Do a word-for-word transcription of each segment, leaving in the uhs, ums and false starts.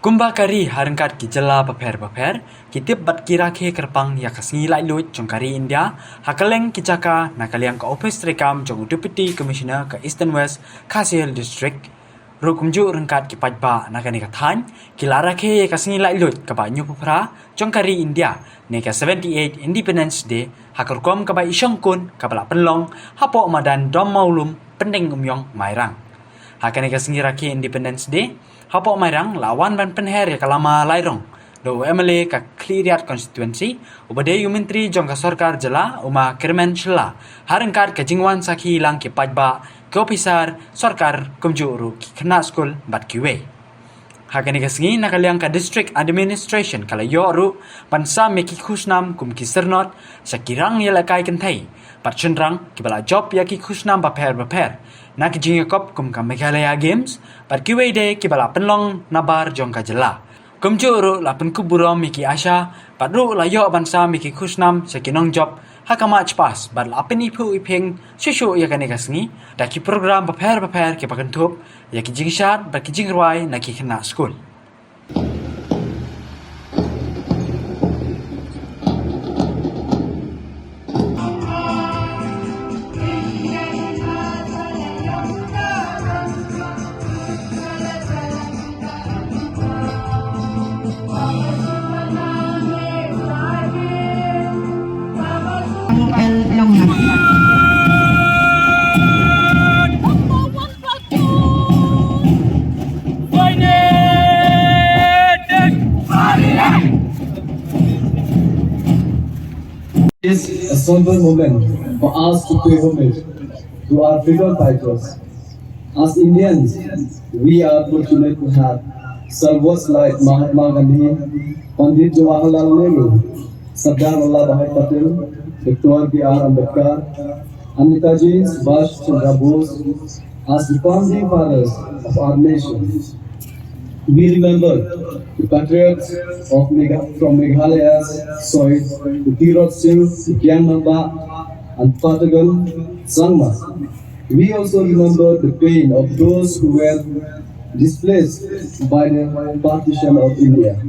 Kumba ka ri ha ryngkat ki jylla bapher bapher ki tip bad ki rakhe kyrpang ïa ka sngi laitluid jong ka ri India ha kylleng ki jaka na ka liang ka ophis treikam jong u Deputy Commissioner ka Eastern West Khasi Hills District. Ruh kumjuh ryngkat ki paidbah na kane ka thaiñ ki la rakhe ïa ka sngi laitluid kaba hynñiewphew phra jong ka ri India ne ka seventy-eight Independence Day ha ka rukom kaba i shongkun kaba la pynlong hapoh madan Dom Mawlum, Pyndengumiong, Mairang. Ha kane ka sngi rakhe Independence Day hapoh Mairang la wan ban pynher ïa ka lama lairong da u M L A ka Khliehriat Constituency, uba dei u Myntri jong ka Sorkar Jylla, u Ma Kyrmen Shylla, ha ryngkat ka jingwan sakhi lang ki paidbah, ki ophisar sorkar, kumjuh ruh ki khynnah skul bad kiwei. Ha kane ka sngi na ka liang ka District Administration ka la ïoh ruh ban sam ïa ki khusnam kum ki syrnod sha ki rang ïalehkai kynthei bad shynrang kiba la jop ïa ki khusnam bapher bapher na ki jingïakop kum ka Meghalaya Games bad kiwei de kiba la pynlong nabar jong ka jylla. Kumjuh ruh la pynkup burom ïa ki ASHA bad ruh la ïoh ban sam ïa ki khusnam sha ki nongjop ha ka March Past bad la pyniphuh iphieng shuh shuh ïa kane ka sngi da ki program bapher bapher kiba kynthup ïa ki jingshad bad ki jingrwai na ki khynnah skul. It is a solemn moment for us to pay homage to our freedom fighters. As Indians, we are fortunate to have stalwarts like Mahatma Gandhi, Pandit Jawaharlal Nehru, Sardar Vallabhbhai Patel, Doctor B R Ambedkar, and Netaji Subhash Chandra Bose as the founding fathers of our nation. We remember the patriots of Megha- from Meghalaya's soil, the Tirot Sing, the Kiang Nangbah, and Patagon Sangma. We also remember the pain of those who were displaced by the partition of India.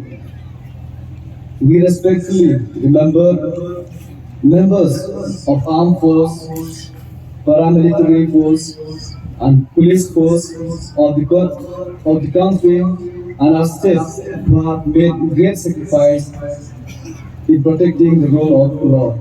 We respectfully remember members of armed force, paramilitary force, and police force of the, co- of the country and our state who have made great sacrifice in protecting the rule of law.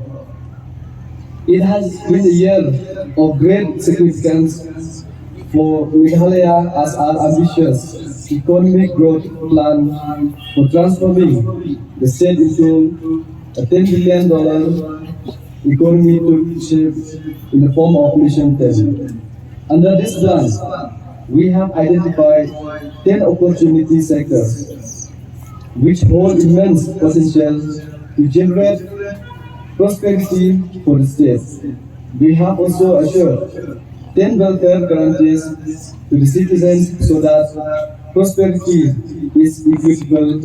It has been a year of great significance for Meghalaya as our ambitious economic growth plan for transforming the state into a ten billion dollar economy took shape in the form of Mission ten. Under this plan, we have identified ten opportunity sectors which hold immense potential to generate prosperity for the state. We have also assured ten welfare guarantees to the citizens so that prosperity is equitable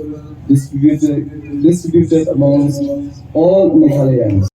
distributed, distributed amongst all Meghalayans.